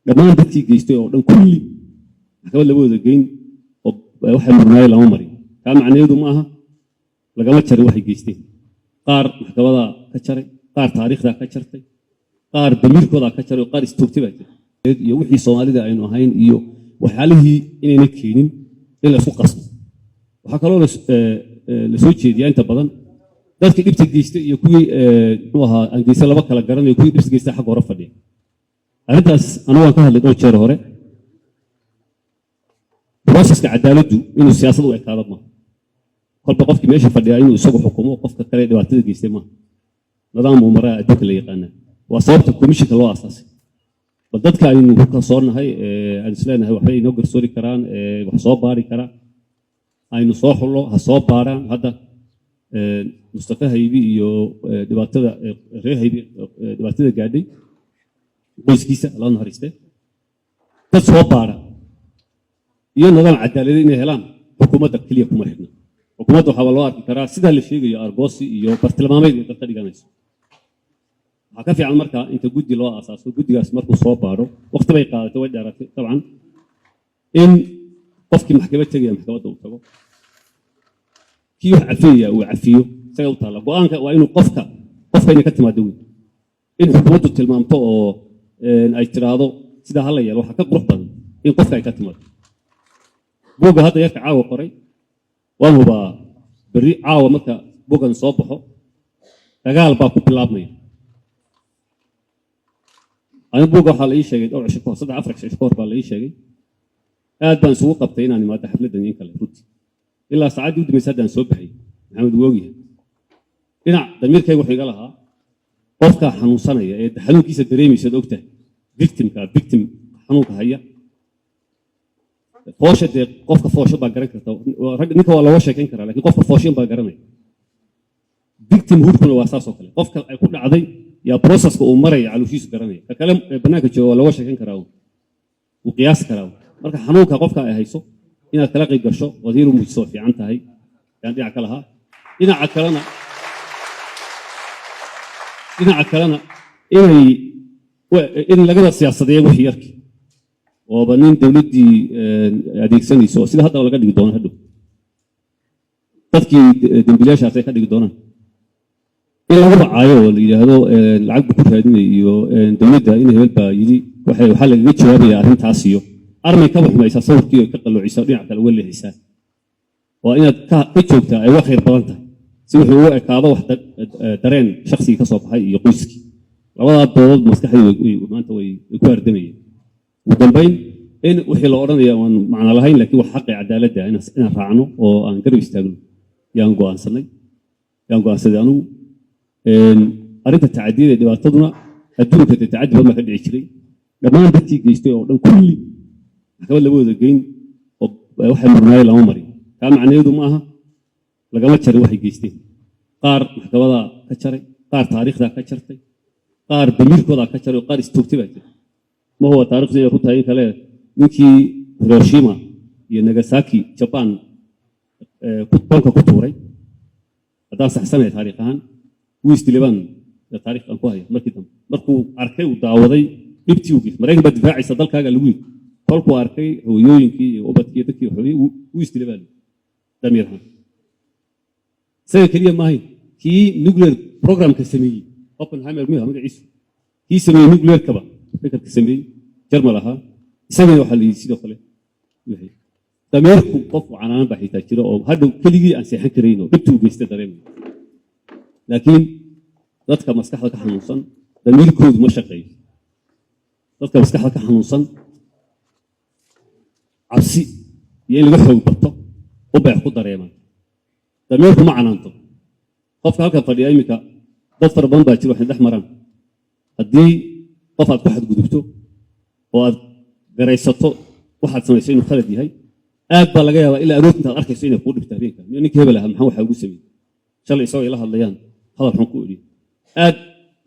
Dhammaan dadkii geystay oo dhan kulli maxkamad lama wada geyn oo waxay murnaayeen lama marin. Kaa macnaheedu ma aha lagama jarin waxay geysteen. Qaar maxkamadaa ka jaray, qaar taariikhdaa ka jartay, qaar damiirkoodaa ka jaray oo qaar istoogtay baa jira. Iyo wixii Soomaalida aynu ahayn iyo waxyaalihii inayna keenin in la isku qasbo. Waxaa kaloo la soo jeediyaa inta badan dadkii dhibta geystay iyo kuwii muxuu ahaa aan geysta laba kala garanayo, kuwii dhibta geystay xagga hore fadhiya. Arrintaas anigu waan ka hadlay dhowr jeer hore. Processka cadaaladdu inuu siyaasad u ekaado maaha. Kolba qofkii meesha fadhiyaa inuu isagu xukumo qofka kale dhibaatada geystay maaha. Nidaam uu maraa adduunka la yaqaanaa. Waa sababta komishinka loo aasaasay. Bal dadka aynu ku kalsoonnahay, aan isleenahay waxbay inoo garsoori karaan, wax soo baari karaa, aynu soo xullo, ha soo baaraan. Hadda Mustafa Haybi iyo dhibaatada reer Haybi, dhibaatada gaadhay qoyskiisa, Allah naxariiste, dad soo baara iyo nidaam cadaaladeed inay helaan xukuumadda keliya kuma xidhna. Xukuumadda waxaaba loo arki karaa sidaa la sheegayo argoosi iyo bartilmaameed ay dadka dhiganayso. Waxaa ka fiican marka inta guddi loo aasaaso, guddigaas markuu soo baadho, waqti bay qaadatay, way dheeratay dabcan, in qofkii maxkamad tegaya maxkamadda uu tago, kii wax cafiyaya uu cafiyo, isaga u taalla go'aanka. Waa inuu qofka inay ka timaado wey. In xukuumaddu tilmaamto oo ay tiraahdo sidaa hala yeelo, waxaa ka qurux badan in qofka ay ka timaado. Buugga hadda yarka caawa qoray, waan hubaa berri caawa marka buuggan soo baxo dagaal baa ku bilaabmaya. Ani buugga waxaa la ii sheegay dhowr cisho kahor, 3-4 cisho kahor baa la ii sheegay. Aad baan isugu qabtay inaan imaado xafladdan in kale. Runtii ilaa saacaddii u dambaysa haddaan soo baxay, Maxamed wuu ogyahay, dhinac damiirkayga wuxuu iga lahaa qofka xanuunsanaya ee xanuunkiisa dareemaysaad ogtahay, victimka, victim xanuunka haya, foosha dee qofka foosho baa garan karta. Rag ninka waa looga sheekayn karaa, lakin qofka fooshin baa garanaya. Victimhoodkuna waa saas oo kale. Qofka ay ku dhacday yaa processka uu maraya calooshiisu garanaya. Ka kale ee bannaanka jooga waa looga sheekayn karaa, wuu qiyaasi karaa. Marka xanuunka qofka ay hayso inaad kala qayb gasho wadiiru muujiso waa fiican tahay, yaan dhinac ka lahaa. Dhinaca kalena in lagada siyaasadeeyo wixii yarkii ooba nin dowladdii adeegsanayso oo sida haddaba laga dhigi doono, hadhow dadkii dembiilayaashaas ay ka dhigi doonaan in lagu racaayo oo la yidhaahdo lacag buu ku raadinay iyo dowladda in hebel baa yidhi, waxaa lagaga jawaabaya arrintaas iyo armay kaba xumaysaa sawirkii oo ka qalloocisaa, dhinac kale uga leexisaa. Waa inaad ka joogtaa ay uga khayr badan tahay si wuxuu ugu ekaado wax dareen shaksigii ka soo baxay iyo qoyskii. Labadaa doodood maskaxdii maanta way ku hardamayeen. Ugu dambayn, in wixii la odhanaya waan macno lahayn, laakiin wax xaqi cadaaladda inaan raacno oo aan garab istaagno yaan go'aansaday anigu. Arrinta tacadiyada ee dhibaataduna adduunka dee tacaddi badan baa ka dhici jiray. Dhammaan dadkii geystay oo dhan kulli maxkamad lama wada geyn oo waxay murnaayeen lama marin. Kaa macnaheedu ma aha lagama jarin waxay geysteen. Qaar maxkamadaa ka jaray, qaar taariikhdaa ka jartay, qaar damiirkoodaa ka jaray oo qaar istoogtay baa jira. Ma huwa taarikhdu inay ku tahay in kale, ninkii Hiroshima iyo Nagasaki, Japan, bamka ku tuuray, haddaan saxsanahay taariikh ahaan, wuu isdilay baan taariikh aan ku haya. Markii dambe markuu arkay, uu daawaday dhibtii uu geystay, Maraykan baa difaacaysa dalkaaga lagu yidhi, kolkuu arkay hooyooyinkii iyo ubadkii iyo dadkii waxooyey, wuu isdilay baa layidhi damiir ahaan. Isaga keliya maahayn, kii nuclear programka sameeyey, Oppenheimer miya magaciisu, kii sameeyey nuclearkaba fikirka sameeyey, Jarmal ahaa, isagana waxaa la yidhi sidoo kale wixii. Dameerku qofku canaanan baa xitaa jira oo hadhow keligii aan seexan karayn oo dhibtii u geysta dareemayo. Laakiin dadka maskaxda ka xanuunsan damiirkoodu ma shaqeeyo. Dadka maskaxda ka xanuunsan cabsi iyo in laga xoog bato u beex ku dareemaan. Dameerku ma canaanto. Qofka halkan fadhiya iminka, dad fara badan baa jira waxay dhex maraan. Haddii qof aad ku xadgudubto oo aad garaysato waxaad samaysay inuu khalad yahay, aad baa laga yaabaa ilaa aroorta intaad arkayso inay kuu dhibto habeenka. Miyo ninkii hebel ahaa maxaa waxaa ugu sameeyey shalay, isagoo ila hadlayaan hadal xun ku idhi. Aad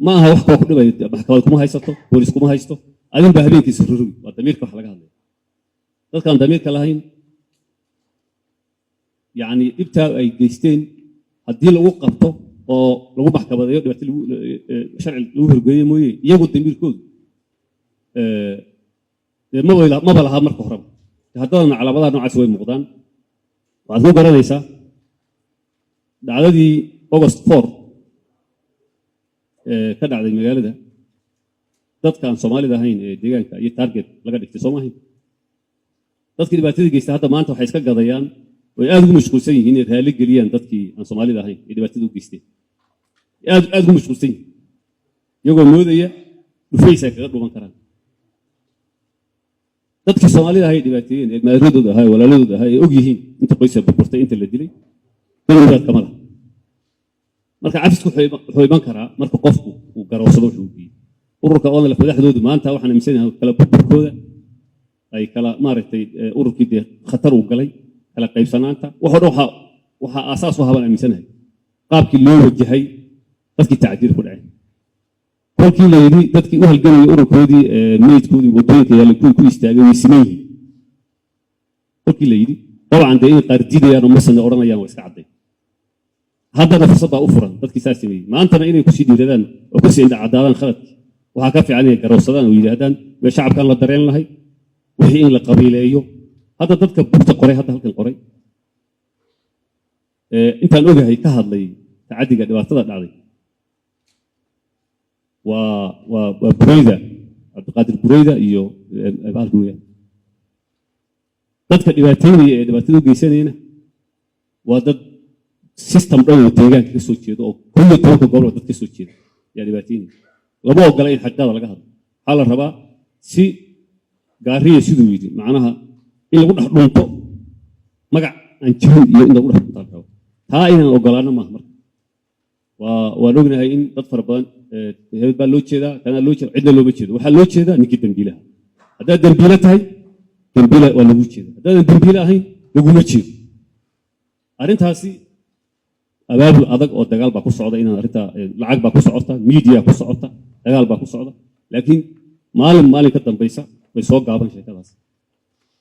ma aha wax kaloo ku dhibayo, maxkamad kuma haysato, boolis kuma haysto, adin baa habeenkiisa rurugi. Waa damiirka wax laga hadlaya. Dadkaan damiirka lahayn, yacni dhibtaa ay geysteen haddii lagu qabto oo lagu maxkamadeeyo, dhibaato lagu sharci lagu horgeeyo mooye, iyagu damiirkoodu Dee maba lahaa marka horeba. Haddadana calaamadaha noocaas way muuqdaan. Waxaad ku garanaysaa dhacdadii August 4 ee ka dhacday magaalada, dadka aan Soomaalida ahayn ee deegaanka iyo target laga dhigtay, soo ma ahayn? Dadkii dhibaatada geysta hadda maanta waxay iska gadayaan oy aad ugu mashquulsan yihiin inay raalli geliyaan dadkii aan Soomaalida ahayn ee dhibaatada u geysteen. Aad aad ugu mashquulsan yihiin, iyagoo moodaya dhufays ay kaga dhuman karaan. Dadkii Soomaalida ahay dhibaateeyeen ee maaradooda ahaa ee walaaladooda ahaa ee og yihiin inta qoysa burburtay, inta la dilay, dembibaad kama laha. Marka cafisku wuxuu iman karaa marka qofku uu garowsado wuxuu u geeyey. Ururka ONLF madaxdoodu maanta waxaan aaminsanahay kala burburkooda ay kala maaragtay ururkii dee khatar uu galay, kala qaybsanaanta, waxoo dhan waxaa aasaas u habaan aaminsanahay qaabkii loo wajahay dadkii tacdiir ku dhacay. Kolkii la yidhi dadkii u halgamayay ururkoodii meydkoodii waddooyinka yaallay, kuwii ku istaagay way siman yihiin, kolkii la yidhi, dabcan dee inay qaar diidayaan oo masana odhanayaan waa iska cadday. Haddana fursad baa u furan dadkii saas sameeyey maantana inay kusii dhiiradaan oo kusii indhacadaadaan khaladkii. Waxaa ka fiican inay garowsadaan oo yidhaahdaan mee shacabkaan la dareen lahay wixii in la qabiileeyo. Hadda dadka buugta qoray, hadda halkan qoray, intaan ogahay ka hadlay tacadiga dhibaatada dhacday waa Bureyda, Cabdiqaadir Bureyda iyo bahalka weeyaan. Dadka dhibaateynaya ee dhibaatada u geysanayana waa dad system dhan oo deegaanka ka soo jeeda, oo 11-ka gobol oo dad ka soo jeeda yaa dhibaateynaya. Lama ogola in xaqiiqada laga hadlo. Waxaa la rabaa si Gaariya siduu yidhi, macnaha in lagu dhex dhunto magac aan jirin iyo in lagu dhex dhuntaa la rabo. Taa inaan ogolaano maaha. Marka waan ognahay in dad fara badan hebel baa loo jeedaa, kanaa loo jeeda. Cidna looma jeedo. Waxaa loo jeedaa ninkii dembiilaha. Haddaad dembiile tahay, dembiile waa lagu jeeda. Haddaadan dembiile ahayn, laguma jeedo. Arrintaasi abaabul adag oo dagaal baa ku socda inaan arrintaa lacag baa ku socota, media ku socota, dagaal baa ku socda. Laakiin maalin maalin ka dambaysa way soo gaaban sheekadaas.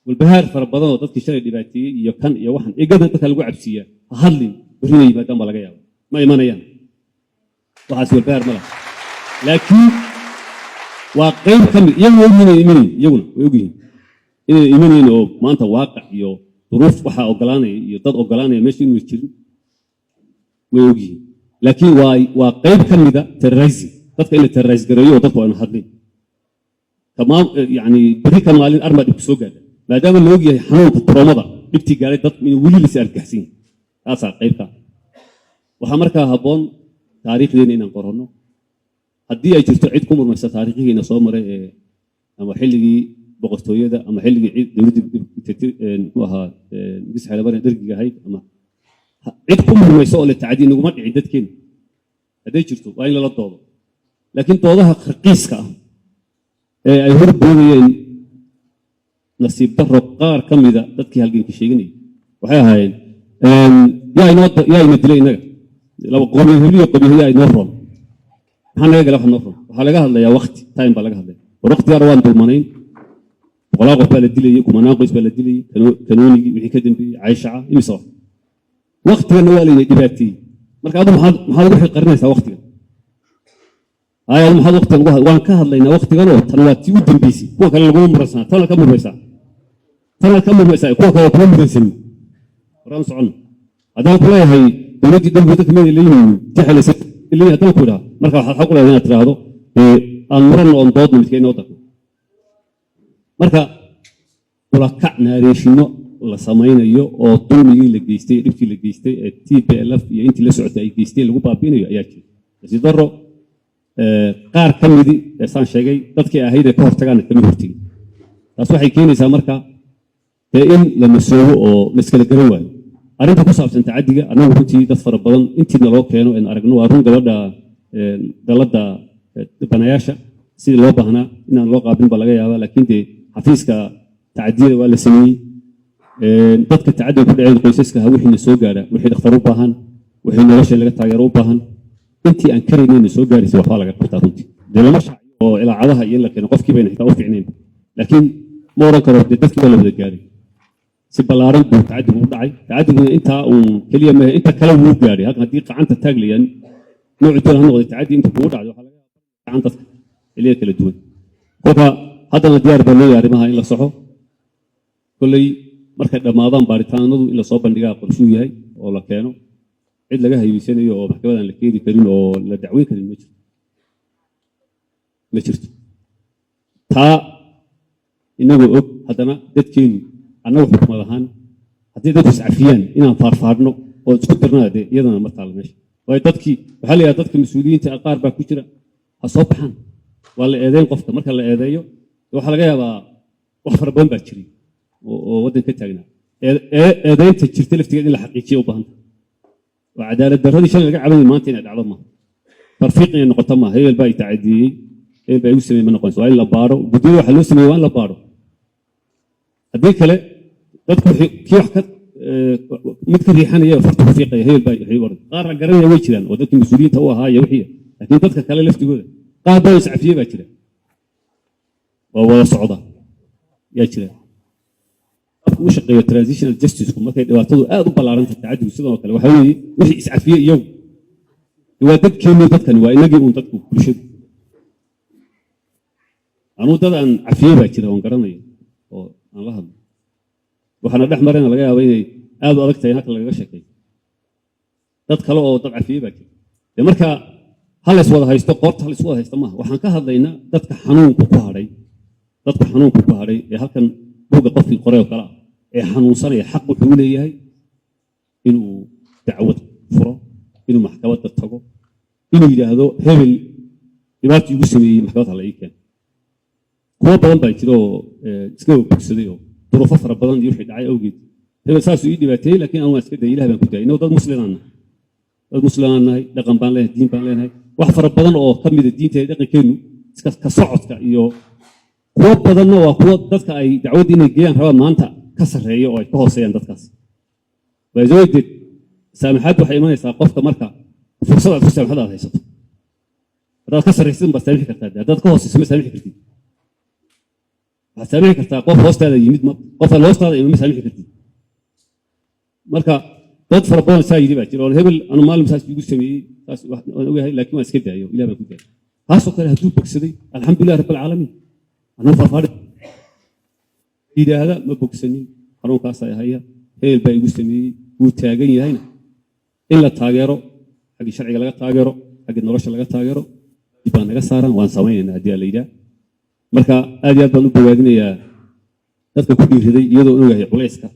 Walbahaar fara badan oo dadkii shalay dhibaateeyey iyo kan iyo waxan igadan dadka lagu cabsiiyaa, ha hadlin, berrina yimaadaan baa laga yaaba. Ma imanayaan waxaas, walbahaar ma laha. Laakiin waa qayb ka mid. Iyagu way ogyihiin inay imanayn, iyaguna way ogyihiin inay imanayn, oo maanta waaqac iyo duruuf waxaa ogolaanaya iyo dad ogolaanaya meesha inuu jirin way ogyihiin. Laakiin waa qayb ka mida terrorizing, dadka in la terrorize gareeyo oo dadku aanu hadlin. Tamaam, yani berri ka maalin armaa dhib ku soo gaadha, maadaama la ogyahay xanuunka trauma-da dhibtii gaadhay dadku inuu weli lasi argagaxsan yahay. Taasaa qaybka. Waxaa markaa habboon taariikhdeena inaan qoranno. Haddii ay jirto cid ku murmaysa taariikhihiina soo maray ee ama xilligii boqortooyada ama xilligii dowladdii muxuu ahaa Ingiriis Xeelabaren dhergiga ahayd, ama cid ku murmaysa oo le tacdii naguma dhicin dadkeena, hadday jirto waa in lala doodo. Laakiin doodaha raqiiska ah ee ay hor boodayeen, nasiib daro, qaar ka mida dadkii halganka sheeganayay waxay ahaayeen yaa ina dilay innaga, laba qoomiya hebliyo qoomiya, yaa inoo roon, maxaa naga gala wax noo roon? Waxaa laga hadlayaa waqti, time baa laga hadlaya. War waqtigaana waan dulmanayn, boqolaal qof baa la dilayay, kumanaan qoys baa la dilayay, kanoonigii wixii ka dambeeyey, Cayshaca, imise wax. Waqtigana waa layna dhibaateeyey. Marka adu maxaad ugu xilqarinaysaa waqtigan? Haya, adu maxaad waqtigan ugu waan ka hadlaynaa waqtiganoo tan waa tii u dambeysay. Kuwa kale laguma muransanaa, tanaad ka murmaysaa, tanaad ka murmaysaa, kuwa kale kuma muransanin. Horaan socono. Haddaan ku leeyahay dowladdii dambi dadka meel leeyihiin tixelaysa leeyihin, haddaan ku idhaha, marka waxaad xaq u leedahay inaad tiraahdo dee aan muranno oon doodno midka inoo darno. Marka ulakac naareeshino la samaynayo oo dulmigii la geystay, dhibkii la geystay ee TPLF iyo intii la socotay ay geysteen lagu baabi'inayo ayaa jira. Nasiib darro, qaar ka midi ee saan sheegay dadkii ahayd ee ka hortagaana kama hortegin. Taas waxay keenaysaa marka dee in la masoobo oo la iskala garan waayo arrinta ku saabsan tacadiga. Annagu runtii dad fara badan intiina loo keeno en aragno, waa run gabadha dalladda banayaasha sidii loo baahnaa inaan loo qaabin baa laga yaabaa. Laakiin dee xafiiska tacadiyada waa la sameeyey. Dadka tacadiga ku dhaceen, qoysaska ha, wixiina soo gaadha, wixii dhakhtar u baahan, wixii nolosha laga taageero u baahan, intii aan karaynayna soo gaaraysa waxbaa laga qabtaa. Runtii dee lama shaaciyo oo ilaacadaha iyo in la keeno qofkii bayna xitaa u fiicnayn. Laakiin ma oran karo dee dadkii baa la wada gaaray. Si ballaaran buu tacadigu u dhacay. Tacadiguna intaa uun keliya maahe, inta kale wuu gaadhay. Halkan haddii qacanta taaglayaan noocu doon ha noqday, tacaddi inta kugu dhacday waxaa laga yaabaa gacan dadka xilliyada kala duwan. Kolka Haddana diyaar baa leeyahay arrimaha in la soxo. Kolley markay dhammaadaan baaritaanadu, in lasoo bandhigaa qorshuu yahay oo la keeno. Cid laga haybaysanayo oo maxkamadan la keeni karin oo la dacweyn karin ma jirto, ma jirto. Taa inagoo og, haddana dadkeenu, annagu xukumad ahaan, haddii dadku iscafiyaan, inaan faarfaadhno oo isku dirnaa dee iyadana ma taalo meesha. Waayo, dadkii waxaa la yidhaha dadka mas-uuliyiinta qaar baa ku jira, ha soo baxaan, waa la eedeyn. Qofka marka la eedeeyo, waxaa laga yaabaa wax fara badan baa jiray oo waddan ka taagnaa. Eedeynta jirta laftigeed in la xaqiijiya u baahanta. Oo cadaalad darradii shalay laga cabanayay maanta inay dhacdo maaha, tarfiiq inay noqoto maaha. Hebel baa i tacadiyey, hebel baa igu sameeyey ma noqonayso. Waa in la baaro. Guddiyada waxaa loo sameeyey waa in la baaro. Haddii kale dadku kii wax ka mid ka riixanaya farta ku fiiqaya, hebel baa waxay oran. Qaar la garanaya way jiraan oo dadkii mas-uuliyiinta u ahaa iyo wixii, laakiin dadka kale laftigooda qaar baa iscafiyey baa jira, waa wada socda yaa jira. Habka u shaqeeyo transitional justice-ku markay dhibaatadu aad u ballaaran tahay, tacadigu sidoo kale, waxaa weeye wixii iscafiyey iyagu waa dadkeenu, dadkani waa inagii uun, dadku bulshadu. Anuu dad aan cafiyey baa jira oon garanayo oo aan la hadlo, waxaana dhex marayna laga yaaba inay aad u adag tahay in halka lagaga sheekeeyo. Dad kale oo dad cafiyey baa jira. Dee marka ha lays wada haysto, qoorta ha lays wada haysto maaha. Waxaan ka hadlaynaa dadka xanuunku ku hadhay, dadku xanuunku ku hadhay ee halkan buugga qofkii qoray oo kale ah ee xanuunsanaya, xaq wuxuu u leeyahay inuu dacwad furo, inuu maxkamadda tago, inuu yidhaahdo hebel dhibaato igu sameeyey, maxkamad ha la ii keeno. Kuwo badan baa jira oo iska bogsaday oo duruufo fara badan iyo wixii dhacay awgeed, hebel saasuu ii dhibaateeyey, laakiin anu waan iska dayay, Ilah baan ku dayay. Innagu dad muslimaan nahay, dad muslimaan nahay, dhaqan baan leenahay, diin baan leenahay, wax fara badan oo ka mida diinta iyo dhaqankeennu iska ka socodka iyo kuwo badanna waa kuwo dadka ay dacwadda inay geeyaan rabaan maanta ka sarreeya oo ay ka hooseeyaan dadkaas. Waasodeed saamaxaad waxay imanaysaa qofka marka fursad aad ku saamaxad aad haysato. Haddaad ka sarraysid baad saamixi kartaa, haddaad ka hooseyso ma saamixi kartid. Waxaad saamixi kartaa qof hoostaada yimid, ma qof aan hoostaada iman ma saamixi kartid. Marka dad fara badan saa yidhi baa jira oo hebel anu maalin saas igu sameeyey, saas waan ogahay, laakiin waan iska daayo, Ilah baan ku daayo. Taasoo kale hadduu bogsaday, alxamdulilah rabbil caalamiin. Anuu faahfaadhi yidhaahda ma bogsanin, xanuunkaasaa haya, hebel baa igu sameeyey, wuu taagan yahayna, in la taageero, xaggii sharciga laga taageero, xaggii nolosha laga taageero, dib baa naga saaran, waan samaynaynaa haddii la yidhaah. Marka aad iyo aad baan u bogaadinayaa dadka ku dhiiriday, iyadoo ogahay culayska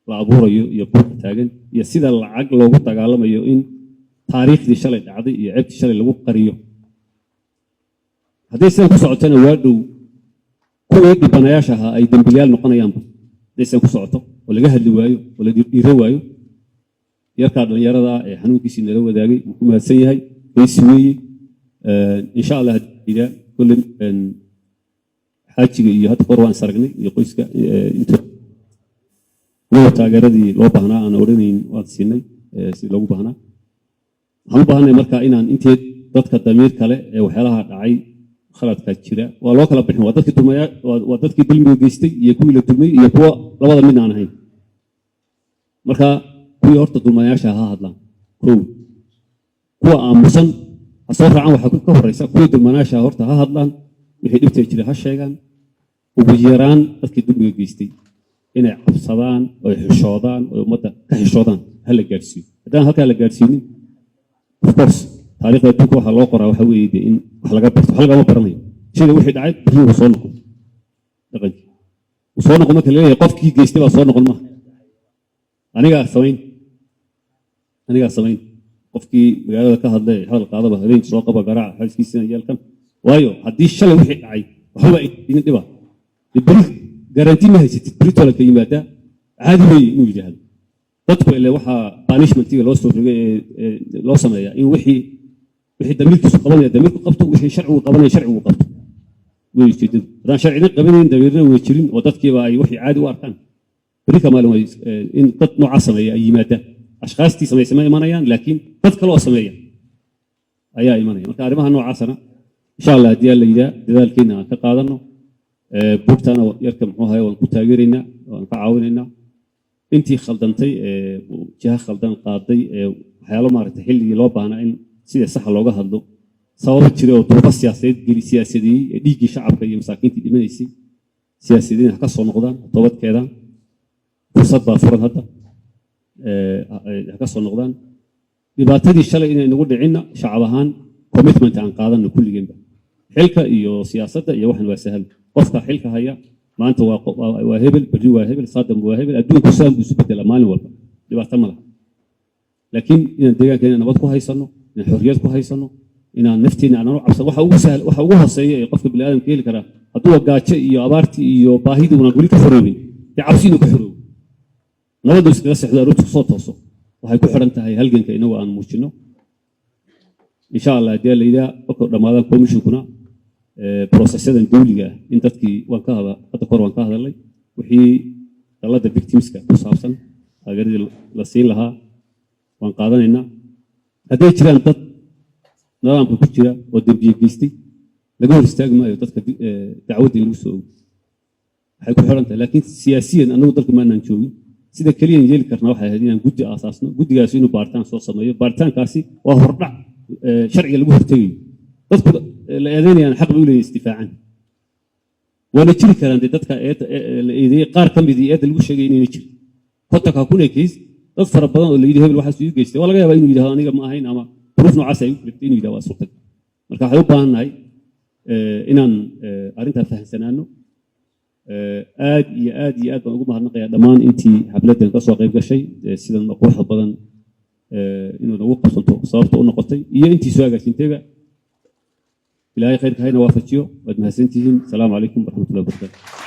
la abuurayo iyo buuqa taagan iyo sida lacag loogu dagaalamayo in taariikhdii shalay dhacday iyo ceebtii shalay lagu qariyo. Haddii sidan ku socotona, waa dhow kuwii dhibanayaasha ahaa ay dembilayaal noqonayaanba. Hadday sidan ku socoto oo laga hadli waayo oo la dhiiro waayo, yarkaa dhallinyarada ah ee xanuunkiisii nala wadaagay wuu ku mahadsan yahay, geesi weeye. Insha Allah haddii kulle xaajiga iyo hadda kahor waan is aragnay iyo qoyska inta kuwa taageeradii loo baahnaa aan odhanayn waan siinay si loogu baahnaa. Waxaan u baahanay marka inaan intee dadka damiir kale ee waxyaalaha dhacay, khaladka jira waa loo kala bixin. Waa dadkii dulmaya, waa dadkii dulmiga geystay iyo kuwii la dulmay iyo kuwa labada midna aan ahayn. Marka kuwii horta dulmayaasha ha hadlaan kow, kuwa aamusan ha soo raacaan. Waxaa ka horeysa kuwii dulmanayaasha horta ha hadlaan, wixii dhibtay jira ha sheegaan. Ugu yaraan dadkii dulmiga geystay inay cabsadaan oy xishoodaan oy ummadda ka xishoodaan ha la gaadhsiiyo. Haddaan halkaa la gaadhsiinin, of course taariikhda adduunka waxaa loo qoraa waxa weeye dee in wax laga barto. Wax lagama baranayo sida wixii dhacay berri wuu soo noqon, dhaqankii wuu soo noqon. Marka laleeyahay qofkii geystay baa soo noqon maaha. Anigaa samayn, anigaa samayn. Qofkii magaalada ka hadlay hadal qaadaba habeenkii soo qaba, garaaca xaaskiisina yeelkan. Waayo, haddii shalay wixii dhacay waxba idin dhiba, dee beri guarantee ma haysatid. Beri tolanka yimaadaa caadi weeye inuu yidhaahdo. Dadku ile waxaa punishmentiga loo soo rogay ee loo sameeyaa in wixii damiirkiisu qabanaya damiirku qabto, wixii sharcigu qabanaya sharcigu qabto way ujeedadu. Haddaan sharcina qabanayn, damiirna way jirin oo dadkiiba ay wixii caadi u arkaan, beri ka maalin way in dad noocaa sameeya ay yimaadaan. Ashkhaastii samaysa ma imanayaan, laakiin dad kale oo sameeya ayaa imanaya. Marka arrimaha noocaasana insha Allah haddii alla yidhaa dadaalkeena aan ka qaadano. Buugtana yarka muxuu ahaye waan ku taageeraynaa, waan ka caawinaynaa. Intii khaldantay ee jiha khaldan qaaday ee waxyaalo maaragtay xilligii loo baahnaa in sida saxa looga hadlo. Sababo jira oo duruufo siyaasadeed geli siyaasadeeyey ee dhiiggii shacabka iyo masaakiintii dhimanaysay siyaasiyiin ha ka soo noqdaan, ha toobad keenaan. Fursad baa furan hadda, ha ka soo noqdaan. Dhibaatadii shalay inay nagu dhicinna shacab ahaan commitment aan qaadano kulligeenba. Xilka iyo siyaasadda iyo waxan waa sahal. Qofka xilka haya maanta waa hebel, berri waa hebel, saadam waa hebel. Adduunku saan buu isu bedelaa maalin walba, dhibaato ma laha. Laakiin inaan deegaankeena nabad ku haysano, inaan xorriyad ku haysano, inaan nafteena aanan u cabsan, waxa ugu sahal, waxa ugu hooseeya ee qofka bini'aadamka heli karaa hadduu gaajo iyo abaartii iyo baahidii una weli ka xoroobin, dee cabsi inuu ka xoroobo, nabaddu iskaga seexdo, aroorta kusoo tooso, waxay ku xidhan tahay halganka inagu aan muujino. Insha Allah, haddii la yidhaha, markuu dhammaadaan commissionkuna processyadan dawliga ah in dadkii waan ka hada hadda kor waan ka hadalnay, wixii dalladda victimska ku saabsan taageeradii la siin lahaa waan qaadanaynaa. Hadday jiraan dad nidaamka ku jira oo dembiye geystay, laga hor istaagi maayo dadka dacwadda in lagu soo ogo, waxay ku xidhan tahay. Laakiin siyaasiyan annagu dalka maanaan joogin. Sida keliyan yeeli karnaa waxay ahayd inaan guddi aasaasno, guddigaasi inuu baaritaan soo sameeyo. Baaritaankaasi waa hordhac sharciga lagu hortegayo. Dadku la eedeynayaan xaq bay u leeyihin isdifaacaan, waana jiri karaan. Dee dadka eedda la eedeeyey qaar ka midii eedda lagu sheegay inayna jirin, 50-ka kun ee case, dad fara badan oo la yidhi hebel waxaas ii geystay, waa laga yaabaa inuu yidhahdo aniga ma ahayn, ama duruuf noocaas ay u kaliftay inuu yidhahdo, waa suurtagal. Marka waxay u baahan nahay inaan arrintaa fahamsanaano. Aad iyo aad iyo aad baan ugu mahadnaqayaa dhammaan intii xafladdan ka soo qayb gashay, sidan quruxda badan inuu nagu qabsanto sababta u noqotay iyo intii soo agaasintayba. Ilaahay khayrka hayna waafajiyo. Waad mahadsantihiin. Asalaamu calaykum waraxmatullahi wabarakaatu.